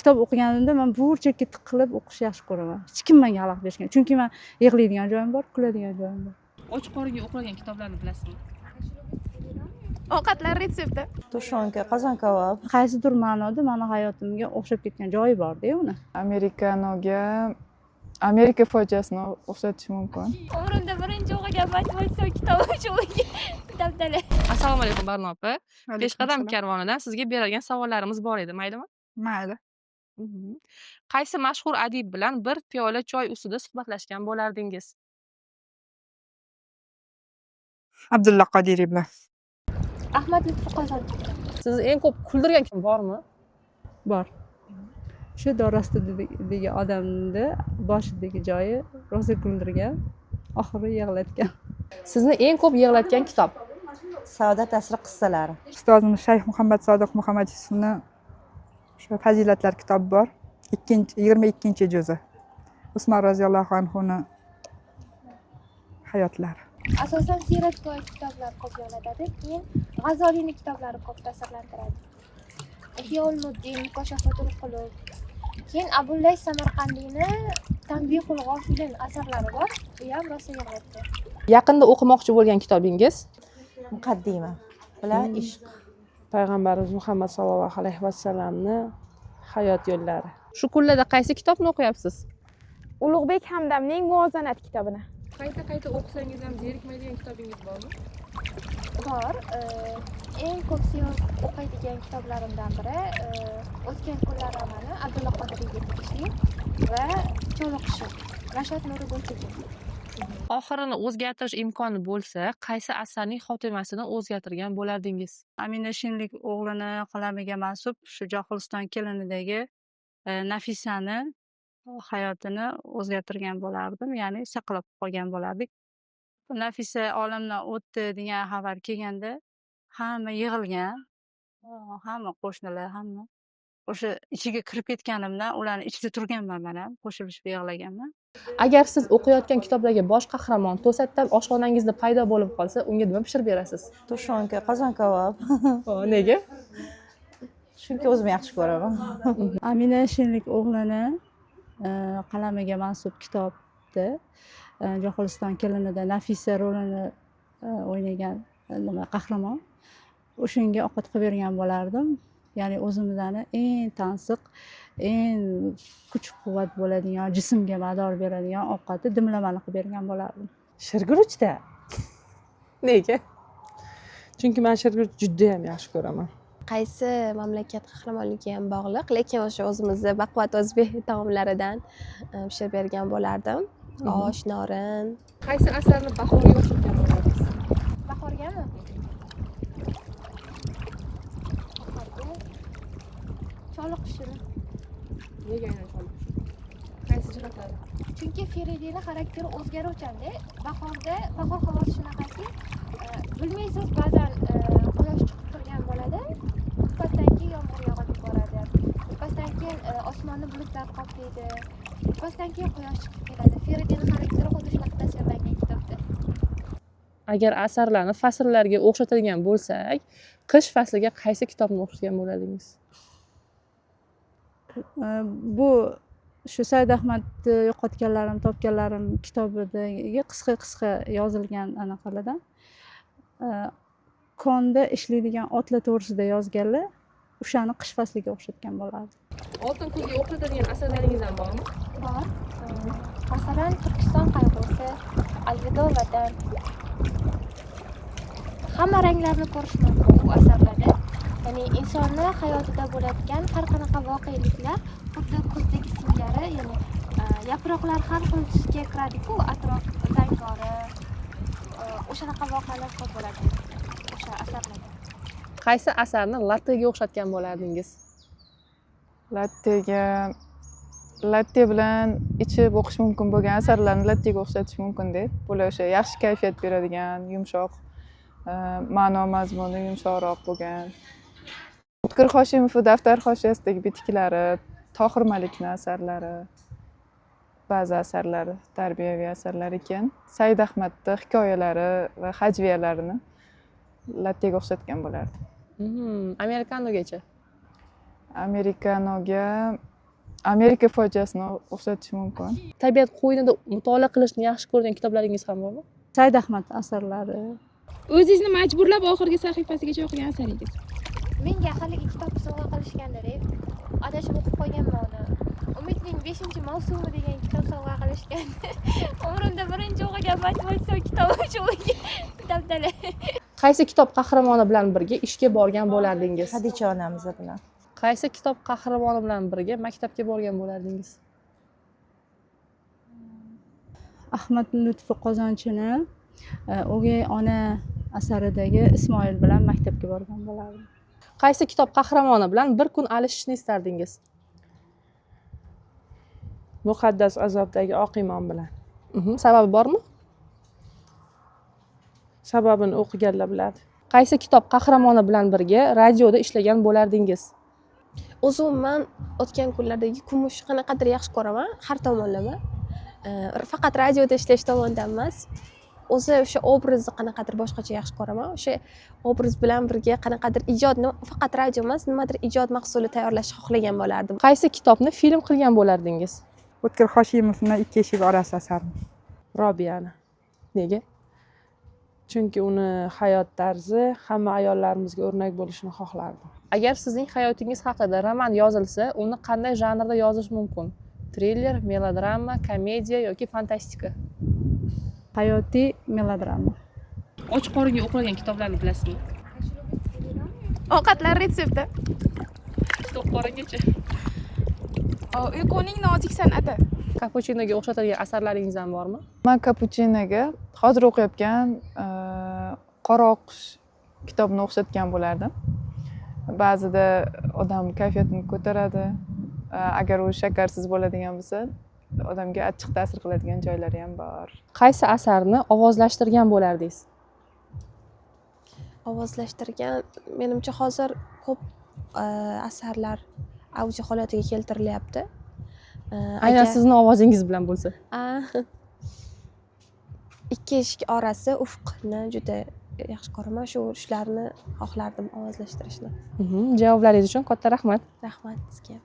Kitob o'qiganimda man burchakka tiqilib o'qishni yaxshi ko'raman. Hech kim menga xalaqit berishgan. Chunki man yig'laydigan joyim bor, kuladigan joyim bor. Och qoringa o'qilgan kitoblarni bilasizmi? Ovqatlar retsepti. Тушёнка, qozon kabob. Qaysidir ma'noda mani hayotimga o'xshab ketgan joyi borda uni. Amerikanoga Amerika fojiasini o'xshatish mumkin. Umrimda birinchi o'qigan matematika kitobi shu dabdala. Assalomu alaykum, Barno opa. Peshqadam karvonidan sizga beradigan savollarimiz bor edi, maylimi? Mayli. Qaysi mashhur adib bilan bir piyola choy ustida suhbatlashgan bo'lardingiz? Abdulla Qodiriy bilan. Ahmad Lutfi Qozon. Sizni eng ko'p kuldirgan kim bormi? Bor. Shu dorastidagi odamni boshidagi joyi rosa kuldirgan, oxiri yig'latgan. Sizni eng ko'p yig'latgan kitob? Saodat asri qissalari. Ustozimiz Shayx Muhammad Sodiq Muhammad Yusufni o'sha fazilatlar kitobi bor. Ikkinchi 22-juzi. Usmon roziyallohu anhuni hayotlari. Asosan siyratga oid kitoblar ko'p yig'latadi. Keyin G'azoliyni kitoblari ko'p ta'sirlantiradi. Ihyo Ulumuddin, Mukoshafatul qulub. Keyin Abullays Samarqandiyni Tanbihul g'ofilin asarlari bor. U ham rosa yig'latdi. Yaqinda o'qimoqchi bo'lgan kitobingiz? Muqaddima bilan ishq. Payg'ambarimiz Muhammad sollallohu alayhi vasallamni hayot yo'llari. Shu kunlarda qaysi kitobni o'qiyapsiz? Ulug'bek Hamdamning Muvozanat kitobini. Qayta qayta o'qisangiz ham zerikmaydigan kitobingiz bormi? Bor. Eng ko'p sevib o'qiydigan kitoblarimdan biri O'tgan kunlar romani, Abdulla Qodiriyga tegishli, va Cho'loq kishi, Rashod Nuri Gultekin. Oxirini o'zgartirish imkoni bo'lsa, qaysi asarning xotimasini o'zgartirgan bo'lardingiz? Amina Shenlik o'g'lini qalamiga mansub shu Johilston kelinidagi Nafisani hayotini o'zgartirgan bo'lardim, ya'ni saqlab qolgan bo'lardik. Nafisa olamdan o'tdi degan xabar kelganda hamma yig'ilgan, hamma qo'shnilar, hamma o'sha ichiga kirib ketganimdan ularni ichida turganman, man ham qo'shilishib yig'laganman. Agar siz o'qiyotgan kitobdagi bosh qahramon to'satdan oshxonangizda paydo bo'lib qolsa, unga nima pishirib berasiz? Тушёнка, qozon kabob. Nega? Chunki o'zim yaxshi ko'raman. Amina Shenlik o'g'lini qalamiga mansub kitobda Johilston kelinida Nafisa rolini o'ynagan nima qahramon, o'shanga ovqat qilib bergan bo'lardim. Ya'ni o'zimizni eng tansiq, eng kuch quvvat bo'ladigan, jismga mador beradigan ovqatni, dimlamani qilib bergan bo'lardim. Shirguruchda. Nega? Chunki man shirguruch judayam yaxshi ko'raman. Qaysi mamlakat qahramonligi ham bog'liq, lekin o'sha o'zimizni baquvvat o'zbek taomlaridan pishirib bergan bo'lardim. Osh, norin. Qaysi asarni bahorga o'xshatgan bo'lardingiz? Bahorgami? Bahorga Choliq qushini. Nega aynan choliq qushi? Qaysi jihatlari? Chunki Feridiyni xarakteri o'zgaruvchanda. Bahorda bahor havosi shunaqaki, bilmaysiz, ba'zan quyosh chiqib turgan bo'ladi, birpasdan keyin yomg'ir yog'ib yuboradi, birpasdan keyin osmonni bulutlar qoplaydi, birpasdan keyin quyosh chiqib keladi. Feridiyni xarakteri xuddi shunaqa tasvirlangan kitobda. Agar asarlarni fasllarga o'xshatadigan bo'lsak, qish fasliga qaysi kitobni o'xshatgan bo'lardingiz? Bu shu Said Ahmadni Yo'qotganlarim, topganlarim kitobidagi qisqa qisqa yozilgan anaqalardan, konda ishlaydigan otlar to'g'risida yozganlar, o'shani qish fasliga o'xshatgan bo'lardi. Oltin kuzga o'xshatadigan asarlaringiz ham bormi? Bor. Masalan, Turkiston qayg'usi, Alvido vatan. Hamma ranglarni ko'rish mumkin u asarlarda. Ya'ni insonni hayotida bo'ladigan har qanaqa voqeliklar xuddi kuzdagi singari, ya'ni yaproqlar har xil tusga kiradiku, atrof zangori, o'shanaqa voqealar ko'p bo'ladi o'sha asarlarda. Qaysi asarni lattega o'xshatgan bo'lardingiz? Lattega, latte bilan ichib o'qish mumkin bo'lgan asarlarni lattega o'xshatish mumkinda. Bular o'sha yaxshi kayfiyat beradigan, yumshoq, ma'no mazmuni yumshoqroq bo'lgan. O'tkir Hoshimov Daftar hoshiyasidagi bitiklari, Tohir Malikni asarlari, ba'zi asarlari tarbiyaviy asarlar ekan. Said Ahmadni hikoyalari va hajviyalarini lattega o'xshatgan bo'lardim. Amerikanogacha? Amerikanoga Amerika fojiasini o'xshatish mumkin. Tabiat qo'ynida mutolaa qilishni yaxshi ko'rgan kitoblaringiz ham bormi? Said Ahmad asarlari. O'zingizni majburlab oxirgi sahifasigacha o'qigan asaringiz? Menga haligi kitob sovg'a qilishganda, adashib o'qib qo'yganman uni. "Umidning beshinchi mavsumi" degan kitob sovg'a qilishgan. Umrimda birinchi o'qigan matematika kitobi shu bo'lgan. Dabdala. Qaysi kitob qahramoni bilan birga ishga borgan bo'lardingiz? Hadicha onamiz bilan. Qaysi kitob qahramoni bilan birga maktabga borgan bo'lardingiz? Ahmad Lutfi Qozonchini "O'gay ona" asaridagi Ismoil bilan maktabga borgan bo'lardim. Qaysi kitob qahramoni bilan bir kun alishishni istardingiz? "Muqaddas azobdagi oq imon" bilan. Sababi bormi? Sababini o'qiganlar biladi. Qaysi kitob qahramoni bilan birga radioda ishlagan bo'lardingiz? O'zi umuman "O'tgan kunlardagi kumush" qanaqadir yaxshi ko'raman har tomonlama. Faqat radioda ishlash tomonidan emas, o'zi o'sha obrazni qanaqadir boshqacha yaxshi ko'raman. O'sha obraz bilan birga qanaqadir ijod, faqat radio emas, nimadir ijod mahsuli tayyorlashni xohlagan bo'lardim. Qaysi kitobni film qilgan bo'lardingiz? O'tkir Hoshimovni "Ikki eshik orasi" asarini. Robiyani. Nega? Chunki uni hayot tarzi hamma ayollarimizga o'rnak bo'lishini xohlardim. Agar sizning hayotingiz haqida roman yozilsa, uni qanday janrda yozish mumkin: triller, melodrama, komediya yoki fantastika? Hayotiy melodrama. Och qoringa o'qilgan kitoblarni bilasizmi? Ovqatlar retsepti. To'q qoringacha? Uyquning nozik san'ati. Kapuchinoga o'xshatilgan asarlaringiz ham bormi? Man Kapuchinoga hozir o'qiyotgan "Qora oqish" kitobini o'xshatgan bo'lardim. Ba'zida odam kayfiyatini ko'taradi. Agar u shakarsiz bo'ladigan bo'lsa, odamga achchiq ta'sir qiladigan joylari ham bor. Qaysi asarni ovozlashtirgan bo'lardingiz? Ovozlashtirgan, menimcha, hozir ko'p asarlar audio holatiga keltirilyapti. Aynan sizni ovozingiz bilan bo'lsa? "Ikki eshik orasi", "Ufqni" juda yaxshi ko'raman. Shularni xohlardim ovozlashtirishni. Javoblaringiz uchun katta rahmat. Rahmat sizga.